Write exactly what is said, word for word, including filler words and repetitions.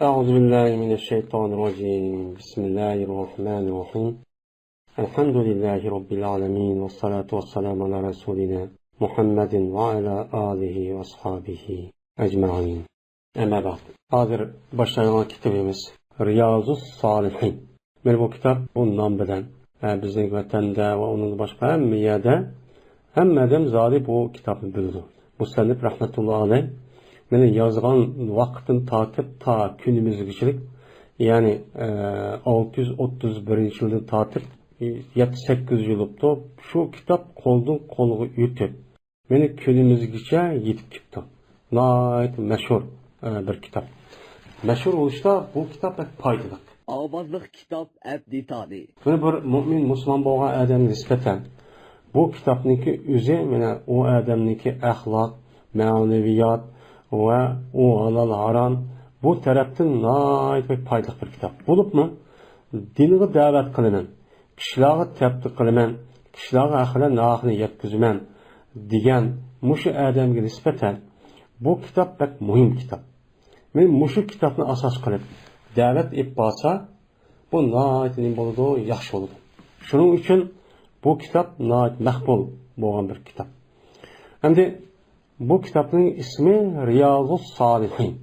أعوذ بالله من الشيطان الرجيم. بسم الله الرحمن الرحيم. الحمد لله رب العالمين، والصلاة والسلام على رسولنا محمد وعلى آله وأصحابه أجمعين. أما بعد. ھازىر باشلايدىغان كىتابىمىز رىيازۇس سالىھىن. مانا بۇ كىتاب بۇ نام بىلەن، ھە، بىزنىڭ ۋەتەندە ۋە ئۇنىڭدىن باشقا ھەممە يەردە، ھەممە ئادەم زادى بۇ كىتابنى بىلىدۇ. مۇسەننىپ رەھمەتۇللا ئەلەيھ مېنىڭ يازغان ۋاقتىم تارتىپ تا كۈنىمىزگىچىلىك، يەنى، ئە، ئالتە يۈز ئوتتۇز بىرىنچى يىلدىن تارتىپ يەتتە سەككىز يىل بوپتۇ. شۇ كىتاب قولدىن قولغا ئۆتۈپ، مېنى كۈنىمىزگىچە يېتىپ كېلىپتۇ. ناھايىتى مەشھۇر، ئە، بىر كىتاب. مەشھۇر بولۇشتا بۇ كىتاب بەك پايدىلىق. ئاۋازلىق كىتاب ئەپ دېتالى. بۇنى بىر مۇئمىن مۇسۇلمان بولغان ئادەمگە نىسبەتەن بۇ كىتابنىڭكى ئۆزى، مانا، ئۇ ئادەمنىڭكى ئەخلاق، مەنىۋىيات ۋە ئۇ ھالال ھارام، بۇ تەرەپتىن ناھايىتى بەك پايدىلىق بىر كىتاب. بولۇپمۇ دىنغا دەۋەت قىلىمەن، كىشىلەرگە تەبلىغ قىلىمەن، كىشىلەرگە ھەق بىلەن ناھەقنى يەتكۈزىمەن دېگەن مۇشۇ ئادەمگە نىسبەتەن بۇ كىتاب بەك مۇھىم كىتاب. مەن مۇشۇ كىتابنى ئاساس قىلىپ دەۋەت ئېلىپ بارسا، بۇ ناھايىتى نېمە بولىدۇ؟ ياخشى بولىدۇ. شۇنىڭ ئۈچۈن بۇ كىتاب ناھايىتى مەقبۇل بولغان بىر كىتاب. ئەمدى بۇ كىتابنىڭ ئىسمى رىيازۇس سالىھىن.